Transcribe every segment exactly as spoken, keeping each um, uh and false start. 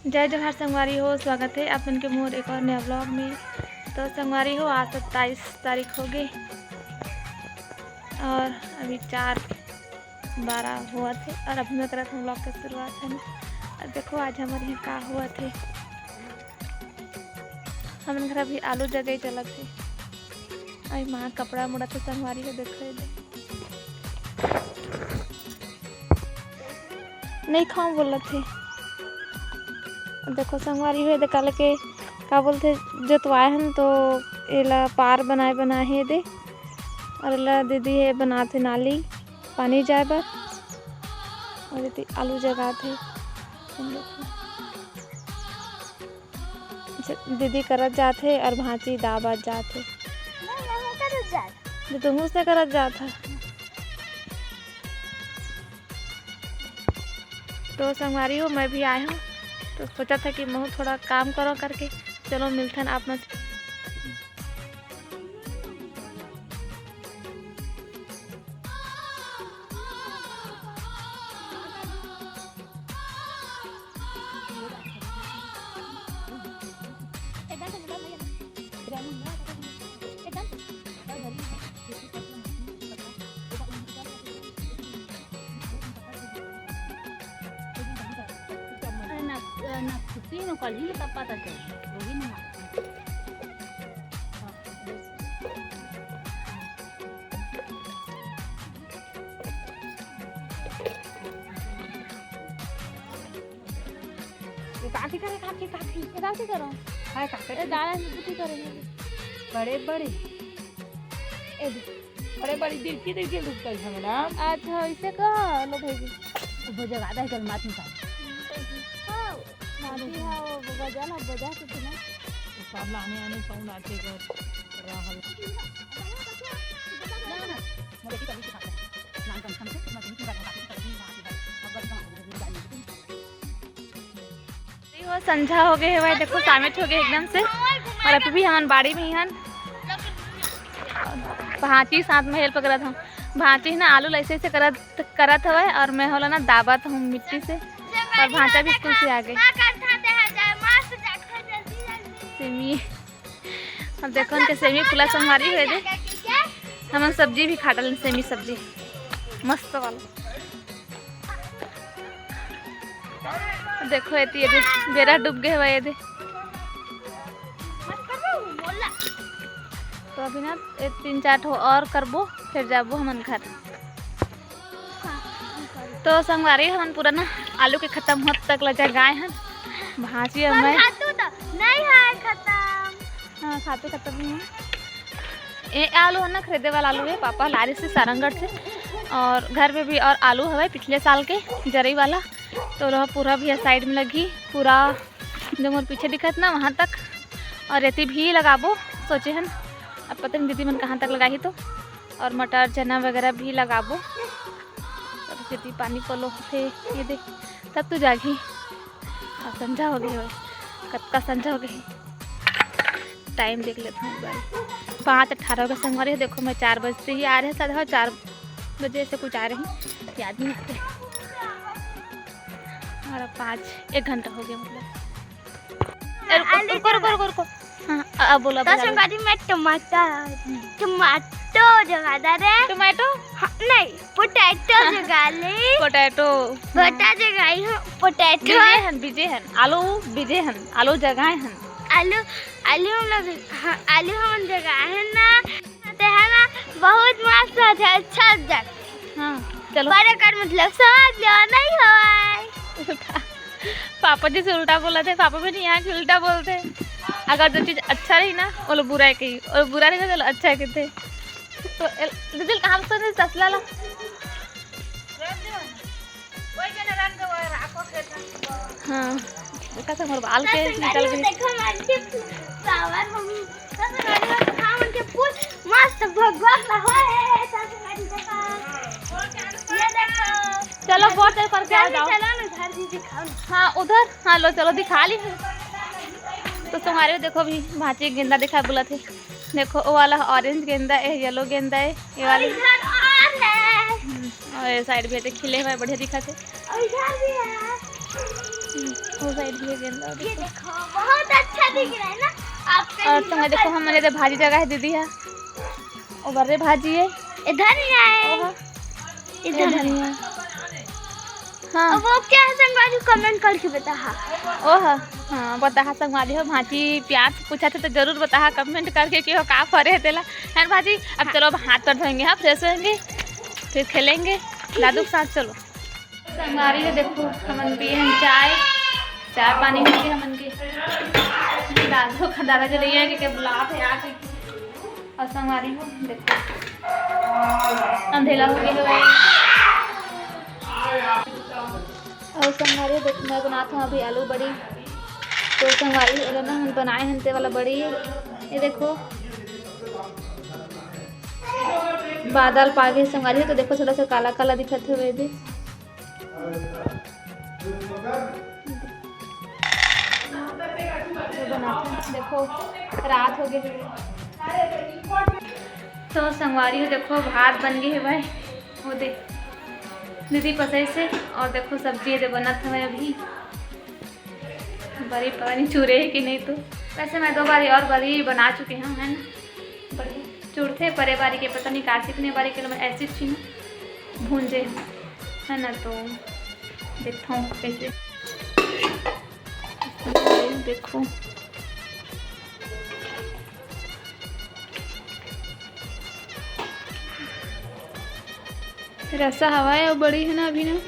जय जोहार संगवारी हो, स्वागत है आप मन के मोर एक और नया vlog में। तो संगवारी हो, आज सत्ताईस तारीख हो गए और अभी चार बारह हुआ थे और अभी मैं करत हूँ vlog के शुरुआत है ना। और देखो आज हमारे यहाँ का हुआ थे, हमन घर अभी आलू जगई चलत हे। आई माँ कपड़ा मुड़ा तो संगवारी हो, देखो ये दे। नहीं खाऊं बोलत हे। देखो संगवारी हो, ये दे काल के का बोलथे, जोतवाए हन तो एला पार बनाए बनाए हे दे। और एला दीदी हे बनाथे नाली पानी जाए बर। और ये दे आलू जगाथे। दीदी करत जाथे और भांची दाबत जाथे। नहीं, नहीं करत जात। जो तुम उसने करत जात है। तो संगवारी हो, मैं भी आए हूँ, तो सोचा था कि मैं थोड़ा काम करो करके। चलो मिलथन आप मन। ना, ना, तीनों कल ही ना पता चल, वही ना। ये काकी करे, काकी, काकी। ये काकी करो? हाय, काकी। ये दादा ने बुद्धि करेंगे। बड़े, बड़े। ए दे। बड़े, बड़ी दिलकी, दिलकी लुक कर झगड़ा। अच्छा, इसे कहा लो भाई जी। वो जगह आधा ही कल मात निकाल। हाँ, माटी है, वो बजा ना, बजा के देना। सब लाने आने पाऊँ नाचे कर रहल। वो संझा हो गए हवय, देखो सामिट हो गए एकदम से। और अभी भी हमन बाड़ी में ही हन। भांची साथ में हेल्प करत हूँ। भांची ना आलू ऐसे ऐसे करत करत हवय और मैं होला ना दाबत हूँ मिट्टी से। और भांचा भी स्कूल से आ गए। सेमी। अब देखो उनके सेमी फुला संगवारी हुए दे। हमन सब्जी भी खाटल सेमी सब्जी मस्त वाला। देखो एती ये दे बेरा डूब गए हवय ये दे। तो अभी ना ये तीन चार ठो और करबो, फिर जाबो हमन घर। तो संगवारी हमन पूरा ना आलू के खत्म होत तक ला जगाए हन। भांची और मैं। खातू तो नहीं है खत्म। हाँ, खातू खत्म नहीं है। ये आलू है ना, खरीदे वाला आलू है, पापा लारे से सारंगढ़ से। और घर में भी और आलू हवे पिछले साल के जरई वाला, तो ओला पूरा भी साइड में लगी, पूरा जो मोर पीछे दिखत ना वहाँ तक। और रेती भी लगाबो सोचे हन, अब पता नहीं दीदी मन कहाँ तक लगाही तो। और मटर चना वगैरह भी लगाबो। अब खेती पानी पलो होथे, ये दे तब तो जागी। अब संझा हो गए हो, कतका संझा हो गए। टाइम देख लेते हैं एक बार, पाँच अट्ठारह हो गए संगवारी। देखो मैं चार बजते ही आ रहे, साढ़े चार बजे ऐसे कुछ आ रहे हैं, याद नहीं आते। और अब पाँच, एक घंटा हो गया मतलब। ए, रुको, आलू रुको, रुको, रुको, रुको। हाँ, अब बोलो, तो बोलो, बोलो। संगवारी में टमाटर, हम्म। टमाटो जगा दे रे। टमाटो? हाँ, नहीं, पोटैटो जगा ले। पोटैटो। पोटा जगाई हूँ, पोटैटो। बीजे हन, बीजे हन, आलू बीजे हन, आलू जगाए हन। आलू, आलू हम लोग, हाँ, आलू हमन जगाए हन ना, ते है ना, बहुत मस्त हो जाए, अच्छा हो जाए। हाँ, चलो। पर एकर मतलब समझ लो, नहीं होय। पापा जी से उल्टा बोला थे, पापा भी नहीं यहाँ के उल्टा बोलते। अगर जो चीज अच्छा रही ना, वो लोग बुरा ही कही, और बुरा रही ना, चलो अच्छा कहते। तो एल-, दीदी कहाँ से तसला ला? हाँ, देखा था मोर बाल के निकल गए। देखो मन के फ्लावर मम्मी, तो गाड़ी में खा मन के फूल मस्त भगवा सा होए। ये देखो। चलो, बहुत देर करके आ जाओ। चलो ना घर भी दिखाओ ना। हाँ, उधर। हाँ, लो, चलो, दिखा ली। तो तुम्हारे देखो, अभी भांची गेंदा दिखा बोला थे। देखो, वो वाला ऑरेंज गेंदा है, येलो गेंदा है, ये वाली। और इधर और है। हम्म, और ये साइड भी तो खिले हुए, बढ़िया दिखा थे। और इधर भी है। वो साइड भी है गेंदा, ये देखो। देखो, बहुत अच्छा दिख रहा है ना आपके और लिए। तुम देखो, हम मने भाजी जगह है दीदी है, वो बर्रे भाजी है। इधर नहीं आए। ओहो। इधर इधर नहीं। नहीं है। हाँ। अब वो क्या है संगवारी, कमेंट करके बताहा। ओह, हाँ, बताहा संगवारी हो, भाजी प्यार से पूछा थे तो जरूर बताहा कमेंट करके कि वो का फरे है तेला। है ना भाजी? अब हाँ। चलो, अब हाथ पैर धोएंगे, हाँ, फ्रेश होएंगे, फिर खेलेंगे दादू के साथ। चलो। संगवारी हो, देखो, हमन पिए हन चाय, चाय पानी होके हमन के दादू का दादा जलैया के, के बुलात है आके। और संगवारी हो, देखो, अंधेला हो गया है। और संगवारी हो, देखो, मैं बनात हूँ अभी आलू बड़ी। तो संगवारी हो, एला ना हम बनाए हन ते वाला बड़ी, ये देखो, बादल पागे संगवारी हो, तो देखो, थोड़ा सा काला काला दिखत हवे दे। देखो, रात हो गए। तो संगवारी हो, देखो, भात बन गए है भाई, वो दे दीदी पसई से। और देखो, सब्जी ये दे बनत हवे अभी। बरी पता नहीं चूरे है कि नहीं, तो वैसे मैं दो बारी और बरी बना चुकी हूँ, है ना। बड़ी चुरथे परे बारी के, पता नहीं का चिकने बारी के, मैं ऐसी चीज भूंजे, है ना। तो देखता हूँ कैसे। देखो, रसा हवाए और बड़ी है ना, अभी ना,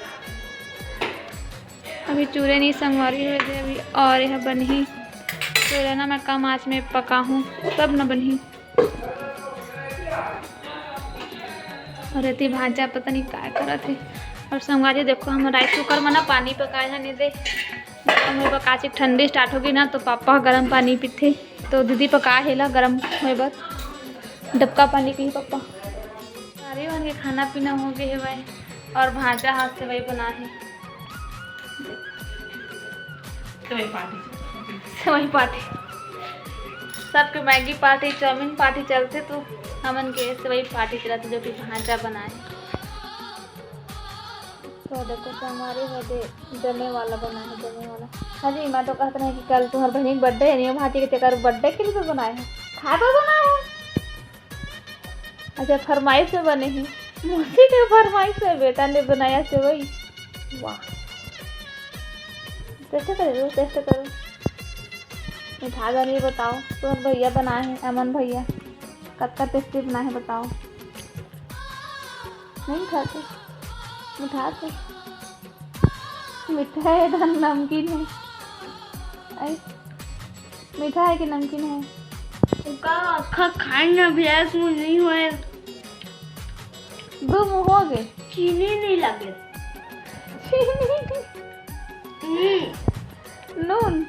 अभी चूरे नहीं संगवारी हो दे अभी, और यह बनही। चूरे ना मैं कम आँच में पकाहूँ, तब ना बनही। और एती भांचा पता नहीं का करत हे। और संगवारी देखो, हम राइस कुकर में ना पानी पकाए हन, नहीं दे, गरम होए बर, काचिक ठंडी स्टार्ट होगी ना, तो पापा गरम पानी पीथे, तो दीदी पकाए हे ला गरम होए बर, डबका पानी पी पापा। अरे, उनके खाना पीना हो गए हे भाई, और भांचा हाथ से वही बना है। सेवई पार्टी। सेवई पार्टी। सबके मैगी पार्टी, चाउमीन पार्टी चलथे, तो हमन के सेवई पार्टी चलथे, जो कि भांचा बनाए। तो देखो, संगवारी हो दे, जमे वाला बना है, जमे वाला। हाँ जी, मैं तो कहत रहे कि कल तुम्हार बहनी के बर्थडे है, नहीं भांची के, तेकर बर्थडे के लिए तो बनाए है, खाए बर बनाए है। अच्छा, फरमाइश में बने ही। मौसी के फरमाइश में बेटा ने बनाया सेवई। वाह, टेस्ट करो, टेस्ट करो। मिठा बनी बताओ, तुम्हार भैया बनाए हैं, अमन भैया, कतका टेस्टी बनाए हैं बताओ। नहीं खाते, मिठा थे। मीठा है या नमकीन है? आई, मीठा है कि नमकीन है? ओका अक्खा खाए ना भैया, मुँह नहीं होए। दो मुँह हो गए। चीनी नहीं लगे। चीनी? हम्म। नून?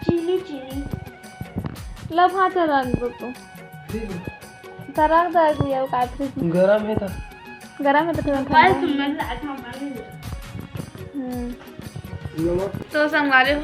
चीनी, चीनी। ला भांचा रख दो तो। तरक दे दिया वो काट के। गरम है तो। गरम है तो तुरंत ठंडा है। हम्म। नमक। तो संगवारी हो,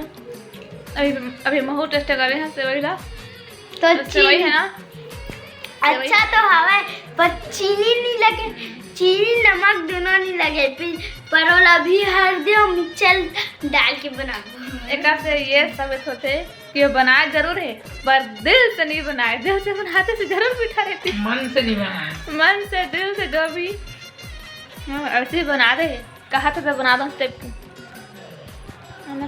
अभी, अभी महू टेस्ट करे हैं सेवई ला। तो तो सेवई चीनी है ना? सेवई। अच्छा तो हवा है, पर चीनी नहीं लगे। चीनी नमक दोनों नहीं लगे। फिर परोल अभी हर दे हम मिक्सचर डाल के बना दो। एकर से ये साबित होते कि वो बनाए जरूर है, पर दिल से नहीं बनाए। दिल से बनाते तो जरूर मीठा रहती। मन से नहीं बनाए। मन से, दिल से, जो भी, हाँ, ऐसे ही बना दे। कहा था तो बना दो टाइप की, है ना?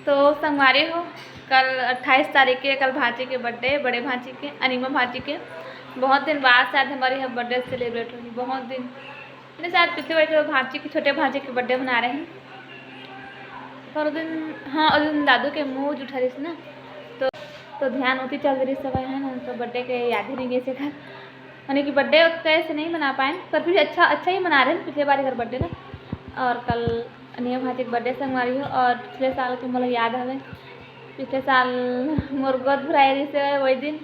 तो संगवारी हो, कल अट्ठाईस तारीख के, कल भांची के बर्थडे, बड़े भांची के, अनिमा भांची के। बहुत दिन बाद शायद हमारे यहाँ बर्थडे सेलिब्रेट होगी, बहुत दिन। मैंने शायद पिछले बार तो भांची के, छोटे भांची के बर्थडे मना रहे हैं। पर उस दिन, हाँ, उस दिन दादू के मुँह जुठा रही ना, तो, तो ध्यान उती चल रही सब है ना, तो बर्थडे के याद ही नहीं गए से कर। यानी कि बर्थडे उतना ऐसे नहीं मना पाए, पर फिर अच्छा, अच्छा ही मना रहे हैं पिछले बार घर बर्थडे ना। और कल अनिया भांची के बर्थडे संगवारी हो, और पिछले साल के मोला याद हवे, पिछले साल मोर गोद भराए रहिस हे वही दिन,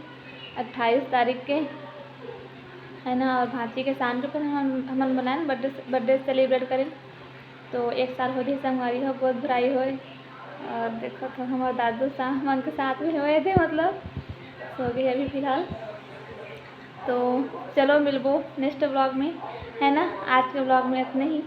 अट्ठाईस तारीख के, है ना। और भांची के शाम के फिर हम, हमन बनाए बर्थडे, बर्थडे सेलिब्रेट करें। तो एक साल हो गए संगवारी हो, गोद भराई होए। और देखो तो हमारे दादू सा-, मन के साथ में हुए थे, मतलब, सो गए अभी फिलहाल। तो चलो मिलबो नेक्स्ट व्लॉग में, है ना। आज के व्लॉग में इतने ही।